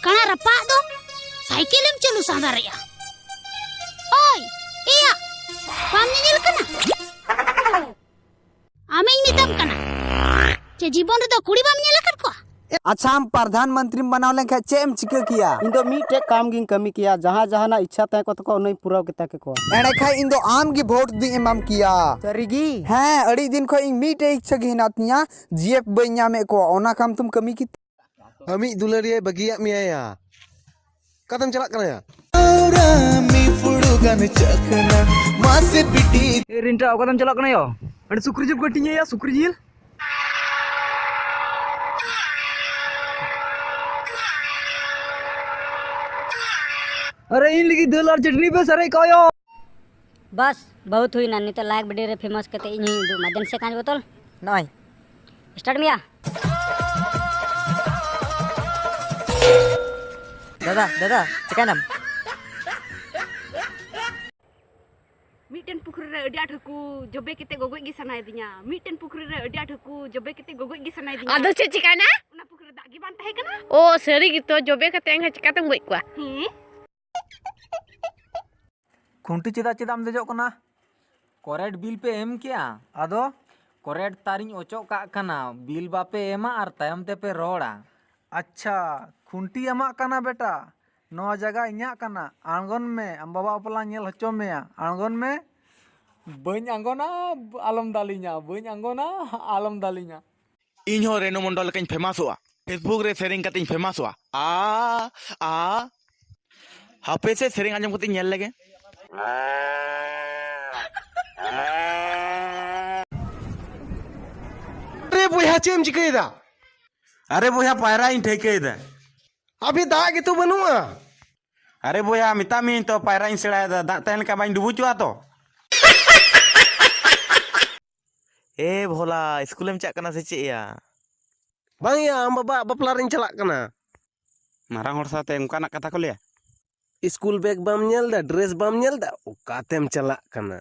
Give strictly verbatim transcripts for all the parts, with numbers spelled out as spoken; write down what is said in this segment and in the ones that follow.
ᱠᱟᱬᱟ ᱨᱟᱯᱟᱜ ᱫᱚ ᱥᱟᱭᱠᱮᱞ ᱮᱢ ᱪᱟᱹᱞᱩ ᱥᱟᱸᱫᱷᱟᱨᱮᱜᱼᱟ᱾ ᱳᱭ, ᱮᱭᱟ, ᱵᱟᱢ ᱧᱮᱧᱮᱞ ᱠᱟᱱᱟ? ᱟᱢᱤᱧ ᱢᱮᱛᱟᱢ ᱠᱟᱱᱟ, ᱪᱮ ᱡᱤᱵᱚᱱ ᱨᱮᱫᱚ ᱠᱩᱲᱤ ᱵᱟᱢ ᱧᱮᱞ ᱟᱠᱟᱫ ᱠᱚᱣᱟ? ᱟᱪᱪᱷᱟ, ᱟᱢ ᱯᱨᱟᱫᱷᱟᱱ ᱢᱚᱱᱛᱨᱤᱢ ᱵᱮᱱᱟᱣ ᱞᱮᱱᱠᱷᱟᱱ ᱪᱮᱫ ᱮᱢ ᱪᱤᱠᱟᱹ ᱠᱮᱭᱟ? ᱤᱧ ᱫᱚ ᱢᱤᱫᱴᱮᱡ ᱠᱟᱢ ᱜᱤᱧ ᱠᱟᱹᱢᱤ ᱠᱮᱭᱟ, ᱡᱟᱦᱟᱸ ᱡᱟᱦᱟᱱᱟᱜ ᱤᱪᱪᱷᱟ ᱛᱟᱦᱮᱸ ᱠᱚᱜ ᱛᱟᱠᱚᱣᱟ, ᱚᱱᱟᱧ ᱯᱩᱨᱟᱹᱣ ᱠᱮᱛᱟ ᱠᱮᱠᱚᱣᱟ᱾ ᱮᱸᱰᱮᱠᱷᱟᱡ ᱤᱧ ᱫᱚ ᱟᱢ ᱜᱮ ᱵᱷᱳᱴ ᱫᱩᱧ ᱮᱢᱟᱢ ᱠᱮᱭᱟ᱾ ᱥᱟᱹᱨᱤᱜᱮ? ᱦᱮᱸ, ᱟᱹᱰᱤ ᱫᱤᱱ ᱠᱷᱚᱡ ᱤᱧ ᱢᱤᱫᱴᱮᱡ ᱤᱪᱪᱷᱟᱹ ᱜᱮ ᱦᱮᱱᱟᱜ ᱛᱤᱧᱟ, ᱡᱤ ᱮᱯᱷ ᱵᱟᱹᱧ ᱧᱟᱢᱮᱫ ᱠᱚᱣᱟ, ᱚᱱᱟ ᱠᱟᱢ ᱛᱩᱢ ᱠᱟᱹᱢᱤ ᱠᱮᱫ᱾ ᱟᱢᱤᱡ ᱫᱩᱞᱟᱹᱲᱤᱭᱟᱹᱭ ᱵᱟᱹᱜᱤᱭᱟᱜ ᱢᱮᱭᱟ ᱭᱟ᱾ ᱚᱠᱟᱛᱮᱢ ᱪᱟᱞᱟᱜ ᱠᱟᱱᱟ ᱭᱟ? ᱨᱟᱢᱤ ᱯᱷᱩᱲᱩᱜᱟᱱ ᱪᱟᱠᱷᱱᱟ, ᱢᱟᱥᱮ ᱯᱤᱴᱤ᱾ ᱮ ᱨᱤᱱᱴᱟ, ᱚᱠᱟᱛᱮᱢ ᱪᱟᱞᱟᱜ ᱠᱟᱱᱟ ᱭᱟ? ᱟᱹᱰᱤ ᱥᱩᱠᱨᱤ ᱡᱤᱞ ᱠᱟᱹᱴᱤᱧ ᱭᱟ, ᱥᱩᱠᱨᱤ ᱡᱤᱞ᱾ ᱟᱨᱮ ᱤᱧ ᱞᱟᱹᱜᱤᱫ ᱫᱟᱹᱞ ᱟᱨ ᱪᱟᱹᱴᱱᱤ ᱯᱮ ᱥᱟᱨᱮᱡ ᱠᱟᱜ ᱭᱟ᱾ ᱵᱟᱥ, ᱵᱚᱦᱩᱛ ᱦᱩᱭᱱᱟ᱾ ᱱᱤᱛᱚᱜ ᱞᱟᱭᱤᱠ ᱵᱤᱰᱤᱭᱳ ᱨᱮ ᱯᱷᱮᱢᱟᱥ ᱠᱟᱛᱮ ᱤᱧ ᱦᱚᱸᱧ ᱩᱫᱩᱜ ᱟᱢᱟ᱾ ᱫᱮᱱ ᱥᱮ ᱠᱟᱸᱪ ᱵᱳᱛᱚᱞ᱾ ᱱᱚᱜᱼᱚᱭ᱾ ᱥᱴᱟᱨᱴ ᱢᱮᱭᱟ᱾ ᱫᱟᱫᱟ, ᱫᱟᱫᱟ, ᱪᱤᱠᱟᱹᱭᱱᱟᱢ? ᱢᱤᱫᱴᱮᱱ ᱯᱩᱠᱷᱨᱤ ᱨᱮ ᱟᱹᱰᱤ ᱟᱸᱴ ᱦᱟᱹᱠᱩ ᱡᱚᱵᱮ ᱠᱟᱛᱮ ᱜᱚᱜᱚᱡ ᱜᱮ ᱥᱟᱱᱟᱭᱮᱫᱤᱧᱟ᱾ ᱢᱤᱫᱴᱮᱱ ᱯᱩᱠᱷᱨᱤ ᱨᱮ ᱟᱹᱰᱤ ᱟᱸᱴ ᱦᱟᱹᱠᱩ ᱡᱚᱵᱮ ᱠᱟᱛᱮ ᱜᱚᱜᱚᱡ ᱜᱮ ᱥᱟᱱᱟᱭᱮᱫᱤᱧᱟ᱾ ᱟᱫᱚ ᱪᱮᱫ ᱪᱤᱠᱟᱭᱱᱟ? ᱚᱱᱟ ᱯᱩᱠᱷᱨᱤ ᱨᱮ ᱫᱟᱜ ᱜᱮ ᱵᱟᱝ ᱛᱟᱦᱮᱸ ᱠᱟᱱᱟ᱾ ᱳ, ᱥᱟᱹᱨᱤ ᱜᱮᱛᱚ, ᱡᱚᱵᱮ ᱠᱟᱛᱮ ᱮᱱᱠᱷᱟᱱ ᱪᱤᱠᱟᱛᱮᱢ ᱜᱚᱡ ᱠᱚᱣᱟ? ᱦᱮᱸ᱾ ᱠᱷᱩᱱᱴᱤ ᱪᱮᱫᱟᱜ, ᱪᱮᱫᱟᱜ ᱮᱢ ᱫᱮᱡᱚᱜ ᱠᱟᱱᱟ? ᱠᱚᱨᱮᱱᱴ ᱵᱤᱞ ᱯᱮ ᱮᱢ ᱠᱮᱜᱼᱟ? ᱟᱫᱚ? ᱠᱚᱨᱮᱱᱴ ᱛᱟᱨᱤᱧ ᱚᱪᱚᱜ ᱠᱟᱜ ᱠᱟᱱᱟ, ᱵᱤᱞ ᱵᱟᱯᱮ ᱮᱢᱟ ᱟᱨ ᱛᱟᱭᱚᱢ ᱛᱮᱯᱮ ᱨᱚᱲᱟ᱾ ᱟᱪᱪᱷᱟ, ᱠᱷᱩᱱᱴᱤ ᱟᱢᱟᱜ ᱠᱟᱱᱟ ᱵᱮᱴᱟ, ᱱᱚᱣᱟ ᱡᱟᱭᱜᱟ ᱤᱧᱟᱹᱜ ᱠᱟᱱᱟ, ᱟᱬᱜᱚᱱ ᱢᱮ, ᱟᱢ ᱵᱟᱵᱟ ᱵᱟᱯᱞᱟ ᱧᱮᱞ ᱦᱚᱪᱚ ᱢᱮᱭᱟ, ᱟᱬᱜᱚᱱ ᱢᱮ᱾ ᱵᱟᱹᱧ ᱟᱬᱜᱚᱱᱟ, ᱟᱞᱚᱢ ᱫᱟᱞᱤᱧᱟ, ᱵᱟᱹᱧ ᱟᱬᱜᱚᱱᱟ, ᱟᱞᱚᱢ ᱫᱟᱞᱤᱧᱟ᱾ ᱤᱧ ᱦᱚᱸ ᱨᱮᱱᱩ ᱢᱚᱱᱰᱚᱞ ᱞᱮᱠᱟᱧ ᱯᱷᱮᱢᱟᱥᱚᱜᱼᱟ, ᱯᱷᱮᱥᱵᱩᱠ ᱨᱮ ᱥᱮᱨᱮᱧ ᱠᱟᱛᱮᱧ ᱯᱷᱮᱢᱟᱥᱚᱜᱼᱟ᱾ ᱟ, ᱟ, ᱦᱟᱯᱮ ᱥᱮ ᱥᱮᱨᱮᱧ ᱟᱸᱡᱚᱢ ᱠᱟᱛᱮᱧ ᱧᱮᱞ ᱞᱮᱜᱮ᱾ ᱟᱨᱮ ᱵᱚᱭᱦᱟ, ᱪᱮᱫ ᱮᱢ ᱪᱤᱠᱟᱹᱭᱮᱫᱟ? ᱟᱨᱮ ᱵᱚᱭᱦᱟ, ᱯᱟᱭᱨᱟ ᱤᱧ ᱴᱷᱟᱹᱭᱠᱟᱹᱭᱮᱫᱟ᱾ ᱟᱵᱮ, ᱫᱟᱜ ᱜᱮᱛᱚ ᱵᱟᱹᱱᱩᱜᱼᱟ᱾ ᱟᱨᱮ ᱵᱚᱭᱦᱟ, ᱢᱮᱛᱟᱜ ᱢᱤᱭᱟᱹᱧ ᱛᱚ, ᱯᱟᱭᱨᱟᱧ ᱥᱮᱬᱟᱭᱮᱫᱟ, ᱫᱟᱜ ᱛᱟᱦᱮᱸ ᱞᱮᱱᱠᱷᱟᱱ ᱵᱟᱹᱧ ᱰᱩᱵᱩᱡᱚᱜᱼᱟ ᱛᱚ᱾ ᱮ ᱵᱷᱳᱞᱟ, ᱤᱥᱠᱩᱞᱮᱢ ᱪᱟᱜ ᱠᱟᱱᱟ ᱥᱮ ᱪᱮᱫ ᱭᱟ? ᱵᱟᱝ ᱭᱟ, ᱟᱢ ᱵᱟᱵᱟᱣᱟᱜ ᱵᱟᱯᱞᱟ ᱨᱤᱧ ᱪᱟᱞᱟᱜ ᱠᱟᱱᱟ᱾ ᱢᱟᱨᱟᱝ ᱦᱚᱲ ᱥᱟᱶᱛᱮ ᱚᱱᱠᱟᱱᱟᱜ ᱠᱟᱛᱷᱟ ᱠᱚ ᱞᱟᱹᱭᱟ? ᱤᱥᱠᱩᱞ ᱵᱮᱜᱽ ᱵᱟᱢ ᱧᱮᱞ ᱫᱟ, ᱰᱨᱮᱥ ᱵᱟᱢ ᱧᱮᱞ ᱫᱟ, ᱚᱠᱟᱛᱮᱢ ᱪᱟᱞᱟᱜ ᱠᱟᱱᱟ?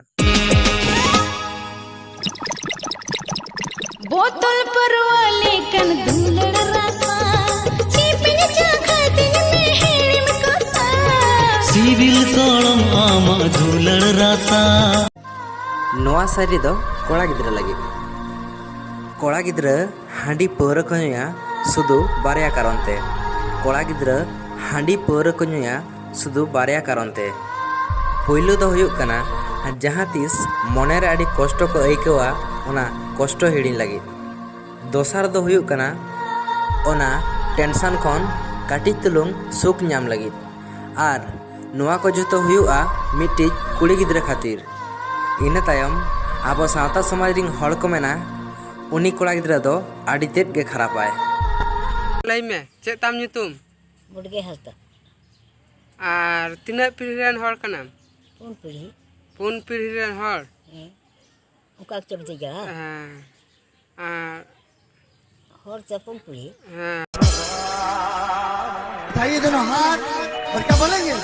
ᱵᱳᱛᱚᱞ ᱯᱟᱹᱨᱣᱟᱹ ᱞᱮᱠᱟᱱ ᱫᱩᱞᱟᱹᱲ ᱨᱟᱥᱟ, ᱪᱤᱯᱤᱧ ᱪᱟᱠᱷᱟ ᱛᱤᱧ ᱫᱤᱞ ᱥᱚᱲᱚᱢ ᱟᱢᱟᱜ ᱫᱩᱞᱟᱹᱲ ᱨᱟᱥᱟ᱾ ᱱᱚᱣᱟ ᱥᱟᱭᱨᱤ ᱫᱚ ᱠᱚᱲᱟ ᱜᱤᱫᱽᱨᱟᱹ ᱞᱟᱹᱜᱤᱫ᱾ ᱠᱚᱲᱟ ᱜᱤᱫᱽᱨᱟᱹ ᱦᱟᱺᱰᱤ ᱯᱟᱹᱣᱨᱟᱹ ᱠᱚ ᱧᱩᱭᱟ ᱥᱩᱫᱷᱩ ᱵᱟᱨᱭᱟ ᱠᱟᱨᱚᱱ ᱛᱮ᱾ ᱠᱚᱲᱟ ᱜᱤᱫᱽᱨᱟᱹ ᱦᱟᱺᱰᱤ ᱯᱟᱹᱣᱨᱟᱹ ᱠᱚ ᱧᱩᱭᱟ ᱥᱩᱫᱷᱩ ᱵᱟᱨᱭᱟ ᱠᱟᱨᱚᱱ ᱛᱮ᱾ ᱯᱳᱭᱞᱳ ᱫᱚ ᱦᱩᱭᱩᱜ ᱠᱟᱱᱟ, ᱡᱟᱦᱟᱸ ᱛᱤᱥ ᱢᱚᱱᱮᱨᱮ ᱟᱹᱰᱤ ᱠᱚᱥᱴᱚ ᱠᱚ ᱟᱹᱭᱠᱟᱹᱣᱟ, ᱚᱱᱟ ᱠᱚᱥᱴᱚ ᱦᱤᱲᱤᱧ ᱞᱟᱹᱜᱤᱫ᱾ ᱫᱚᱥᱟᱨ ᱫᱚ ᱦᱩᱭᱩᱜ ᱠᱟᱱᱟ, ᱚᱱᱟ ᱴᱮᱱᱥᱚᱱ ᱠᱷᱚᱱ ᱠᱟᱹᱴᱤᱡ ᱛᱩᱞᱩᱝ ᱥᱩᱠ ᱧᱟᱢ ᱞᱟᱹᱜᱤᱫ᱾ ᱟᱨ ᱱᱚᱣᱟ ᱠᱚ ᱡᱷᱚᱛᱚ ᱦᱩᱭᱩᱜᱼᱟ ᱢᱤᱫᱴᱤᱡ ᱠᱩᱲᱤ ᱜᱤᱫᱽᱨᱟᱹ ᱠᱷᱟᱹᱛᱤᱨ᱾ ᱤᱱᱟᱹ ᱛᱟᱭᱚᱢ ᱟᱵᱚ ᱥᱟᱶᱛᱟ ᱥᱚᱢᱟᱡᱽ ᱨᱤᱱ ᱦᱚᱲ ᱠᱚ ᱢᱮᱱᱟ, ᱩᱱᱤ ᱠᱚᱲᱟ ᱜᱤᱫᱽᱨᱟᱹ ᱫᱚ ᱟᱹᱰᱤ ᱛᱮᱫ ᱜᱮ ᱠᱷᱟᱨᱟᱯᱟᱭ᱾ ᱞᱟᱹᱭ ᱢᱮ, ᱪᱮᱫ ᱛᱟᱢ ᱧᱩᱛᱩᱢ? ᱢᱩᱰᱜᱟᱹ ᱦᱟᱸᱥᱫᱟ᱾ ᱟᱨ ᱛᱤᱱᱟᱹᱜ ᱯᱤᱲᱦᱤ ᱨᱮᱱ ᱦᱚᱲ ᱠᱟᱱᱟᱢ? ᱯᱩᱱ ᱯᱤᱲᱦᱤ᱾ ᱯᱩᱱ ᱯᱤᱲᱦᱤ ᱨᱮᱱ ᱦᱚᱲ? ᱦᱮᱸ᱾ ᱚᱱᱠᱟ ᱪᱚᱯ ᱡᱟᱭᱜᱟ? ᱦᱮᱸ᱾ ᱟᱨ ᱦᱚᱲ ᱪᱟᱯᱚᱢ ᱯᱤᱲᱦᱤ᱾ ᱦᱮᱸ᱾ उठाइए दोनों हाथ और क्या बोलेंगे?